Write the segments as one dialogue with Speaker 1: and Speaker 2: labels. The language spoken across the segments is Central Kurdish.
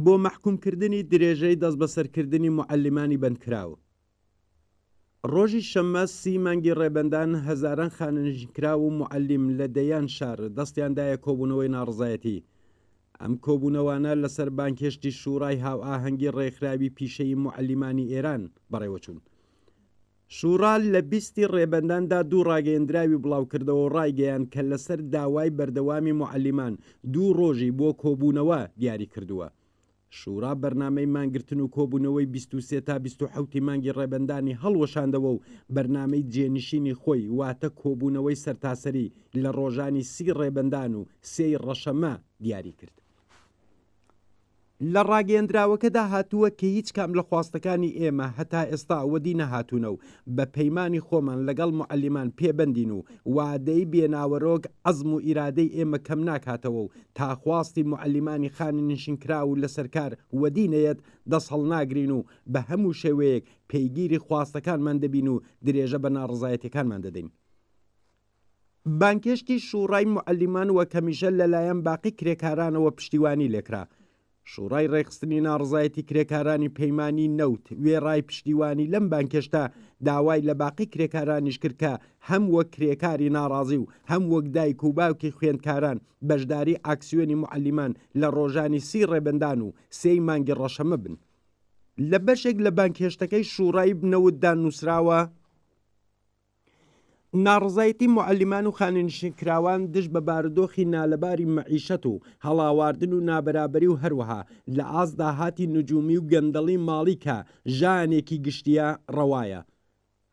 Speaker 1: بۆ مەحکوومکردنی درێژەی دەستبەسەرکردنی موعەلیمانی بەندکراو. ڕۆژی شەممە سی مانگی ڕێبەندان هەزاران خانەنشینکراو و موعەلیم لە دەیان شار دەستیان دایە کۆبوونەوەی ناڕەزایەتی. ئەم کۆبوونەوانە لەسەر بانگهێشتی شووڕای هاوئاهەنگی ڕێکخراوی پیشەیی موعەلیمانی ئێران بەڕێوەچوون. شوڕا لە بیستی ڕێبەنداندا دوو ڕاگەیەندراوی بڵاوکردەوە و ڕایگەیاند کە لەسەر داوای بەردەوامی موعەلیمان دوو ڕۆژی بۆ کۆبوونەوە دیاری کردووە. شورا بەرنامەی مانگرتن و کۆبوونەوەی 23 تا 27 ی مانگی ڕێبەندانی هەڵوەشاندەوە و بەرنامەی جێنشینی خۆی واتە کۆبوونەوەی سەرتاسەری لە ڕۆژانی سی ڕێبەندان و سێی ڕەشەمە دیاری کرد. لە ڕاگەیەندراوەکەدا هاتووە کە هیچ کام لە خواستەکانی ئێمە هەتا ئێستا وەدی نەهاتوونە و بە پەیمانی خۆمان لەگەڵ موعەلیمان پێبەندین و وادەی بێ ناوەرۆک عەزم و ئیرادەی ئێمە کەم ناکاتەوە و تا خواستی موعەلیمانی خانەنشینکراو و لەسەرکار وەدی نەیەت دەست هەڵناگرین و بە هەموو شێوەیەک پەیگیری خواستەکانمان دەبین و درێژە بە ناڕەزایەتیەکانمان دەدەین. بانگهێشتی شوڕای موعەلیمان وەک هەمیشە لەلایەن باقی کرێکارانەوە پشتیوانی لێکرا. شوڕای ڕێکخستنی ناڕەزایەتی کرێکارانی پەیمانی نەوت وێڕای پشتیوانی لەم بانگهێشتە داوای لە باقی کرێکارانیش کرد کە هەم وەک کرێکاری ناڕازی و هەم وەک دایک و باوکی خوێندکاران بەشداری ئاکسیۆنی موعەلیمان لە ڕۆژانی سی ڕێبەندان و سێی مانگی ڕەشەمە بن. لە بەشێک لە بانگهێشتەکەی شوڕای نەوتدا نووسراوە، ناڕەزایەتی موعەلیمان و خانەنشینکراوان دژ بە بارودۆخی نالەباری مەعیشەت و هەڵاواردن و نابەرابەری و هەروەها لە ئاست داهاتی نجومی و گەندەڵی ماڵی کە ژانێکی گشتییە ڕەوایە.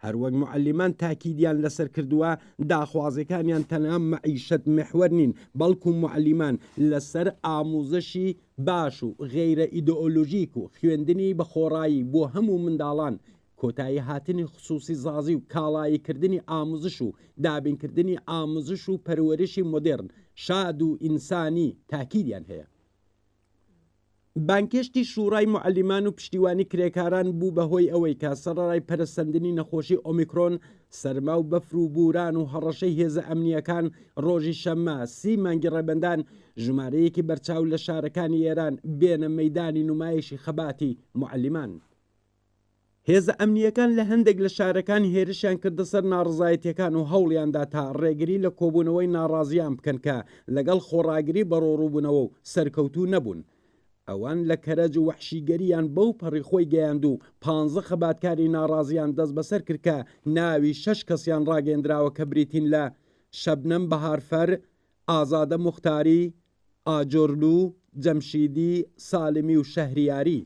Speaker 1: هەروەک موعەلیمان تاکیدیان لەسەر کردووە داخوازیەکانیان تەنها مەعیشەت محوەر نین بەڵکو موعەلیمان لەسەر ئاموزشی باش و غەیرە ئیدۆلۆژیک و خوێندنی بە خۆڕایی بۆ هەموو منداڵان کۆتایی هاتنی خسوسی زازی و کاڵایی کردنی ئاموزش و دابین کردنی ئاموزش و پەروەرشی مۆدێرن، شاد و ئینسانی تاکیدیان هەیە. بانگهێشتی شوڕای موعەلیمان و پشتیوانی کرێکاران بوو بە هۆی ئەوەی کە سەڕەرای پەرەسەندنی نەخۆشی ئۆمیکرۆن، سەرما و بەفر و بوران و هەڕەشەی هێزە ئەمنییەکان ڕۆژی شەممە سی مانگی ڕێبەندان ژمارەیەکی بەرچاو لە شارەکانی ئێران بێنە مەیدانی نومایشی خەباتی موعەلیمان. هێزە ئەمنییەکان لە هەندێک لە شارەکان هێرشیان کردە سەر ناڕەزایەتییەکان و هەوڵیاندا تا ڕێگری لە کۆبوونەوەی ناڕازییان بکەن کە لەگەڵ خۆڕاگری بەڕەوڕوو بوونەوە و سەرکەوتوو نەبوون. ئەوان لە کەرەج وەحشیگەرییان بەو پەڕی خۆی گەیاند و پانزە خەباتکاری ناڕازییان دەستبەسەر کرد کە ناوی شەش کەسیان ڕاگەیەندراوە کە بریتین لە شەبنەم بەهارفەر، ئازادە موختاری، ئاجۆرلو، جەمشیدی، سالمی و شەهریاری.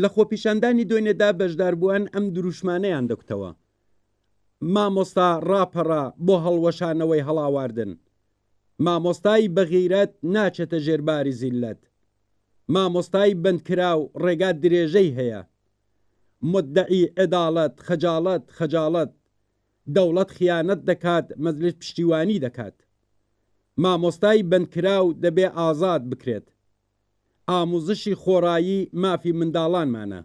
Speaker 1: لە خۆپیشاندانی دوێنێدا بەشداربووان ئەم دروشمانەیان دەکوتەوە، مامۆستا ڕاپەڕە بۆ هەڵوەشانەوەی هەڵاواردن، مامۆستای بەغیرەت ناچێتە ژێر باری زیللەت، مامۆستای بەندکراو ڕێگا درێژەی هەیە، مودەعی عەداڵەت خەجاڵەت خەجاڵەت، دەوڵەت خیانەت دەکات مەجلس پشتیوانی دەکات، مامۆستای بەندکراو دەبێ ئازاد بکرێت. ئاموزشی خۆڕایی مافی منداڵانمانە.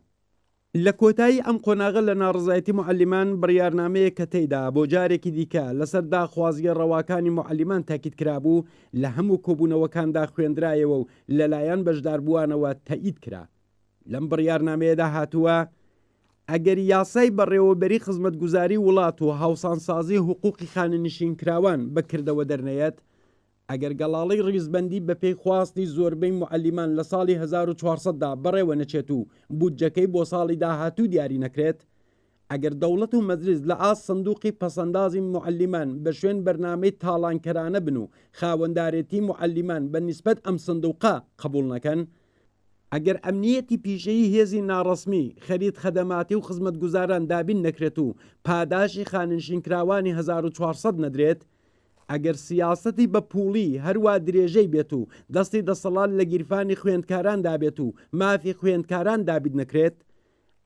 Speaker 1: لە کۆتایی ئەم قۆناغە لە ناڕەزایەتی موعەلیمان بڕیارنامەیەک کە تێیدا بۆ جارێکی دیکە لەسەر داخوازییە ڕەواکانی موعەلیمان تاکید کرابوو لە هەموو کۆبوونەوەکاندا خوێندرایەوە و لەلایەن بەشداربووانەوە تەئید کرا. لەم بڕیارنامەیەدا هاتووە، ئەگەر یاسای بەڕێوەبەری خزمەتگوزاری وڵات و هاوسانسازی حقووقی خانەنشینکراوان بە کردەوە دەرنەیەت، ئەگەر گەڵاڵەی ڕیزبەندی بەپێی خواستی زۆربەی موعەلیمان لە ساڵی 1400 دا بەڕێوە نەچێت و بودجەکەی بۆ ساڵی داهاتوو دیاری نەکرێت، ئەگەر دەوڵەت و مەجلیس لە ئاست سندوقی پەسەندازی موعەلیمان بە شوێن بەرنامەی تاڵانکەرانە بن و خاوەندارێتی موعەلیمان بە نیسبەت ئەم سندوقە قەبووڵ نەکەن، ئەگەر ئەمنییەتی پیشەیی هێزی ناڕەسمی، خەرید خەدەماتی و خزمەتگوزاران دابین نەکرێت و پاداشی خانەنشینکراوانی 1400 نەدرێت، ئەگەر سیاسەتی بە پووڵی هەروا درێژەی بێت و دەستی دەسەڵات لە گیرفانی خوێندکاراندا بێت و مافی خوێندکاران دابین نەکرێت،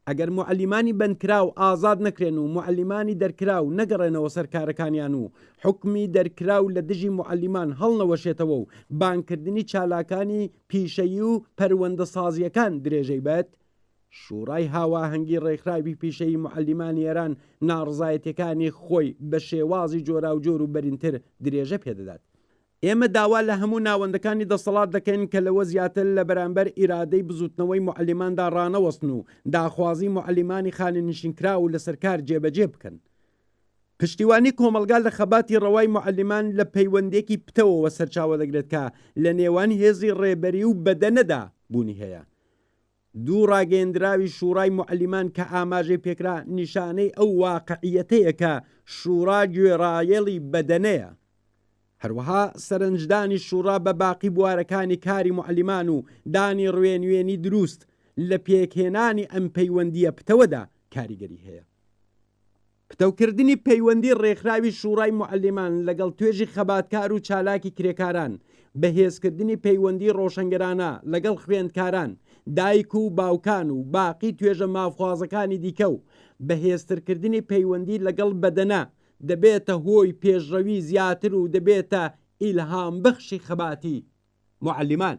Speaker 1: ئەگەر موعەلیمانی بەندکراو ئازاد نەکرێن و موعەلیمانی دەرکراو نەگەڕێنەوە سەر کارەکانیان و حوکمی دەرکراو لە دژی موعەلیمان هەڵنەوەشێتەوە و بانگکردنی چالاکانی پیشەیی و پەروەندەسازییەکان درێژەی بێت، شوڕای هاواهەنگی ڕێکخراوی پیشەیی موعەلیمانی ئێران ناڕزایەتیەکانی خۆی بە شێوازی جۆراوجۆر و بەرینتر درێژە پێدەدات. ئێمە داوا لە هەموو ناوەندەکانی دەسەڵات دەکەین کە لەوە زیاتر لە بەرامبەر ئیرادەی بزووتنەوەی موعەلیماندا ڕانەوەستن و داخوازی موعەلیمانی خانەنشینکراو و لەسەرکار جێبەجێ بکەن. پشتیوانی کۆمەڵگا لە خەباتی ڕەوای موعەلیمان لە پەیوەندییەکی پتەوەوە سەرچاوە دەگرێت کە لە نێوان هێزی ڕێبەری و بەدەنەدا بوونی هەیە. دوو ڕاگەیەندراوی شوڕای موعەلیمان کە ئاماژەی پێکرا نیشانەی ئەو واقعیەتەیە کە شوڕا گوێڕایەڵی بەدەنەیە. هەروەها سەرنجدانی شوڕا بە باقی بوارەکانی کاری موعەلیمان و دانی ڕوێنوێنی دروست لە پێکهێنانی ئەم پەیوەندییە پتەوەدا کاریگەری هەیە. پتەوکردنی پەیوەندی ڕێکخراوی شوڕای موعەلیمان لەگەڵ توێژی خەباتکار و چالاکی کرێکاران، بەهێزکردنی پەیوەندی ڕۆشەنگەرانە لەگەڵ خوێندکاران، دایک و باوکان و باقی توێژە مافخوازەکانی دیکە و بەهێزترکردنی پەیوەندی لەگەڵ بەدەنە دەبێتە هۆی پێشڕەوی زیاتر و دەبێتە ئیلهامبەخشی خەباتی موعەلیمان.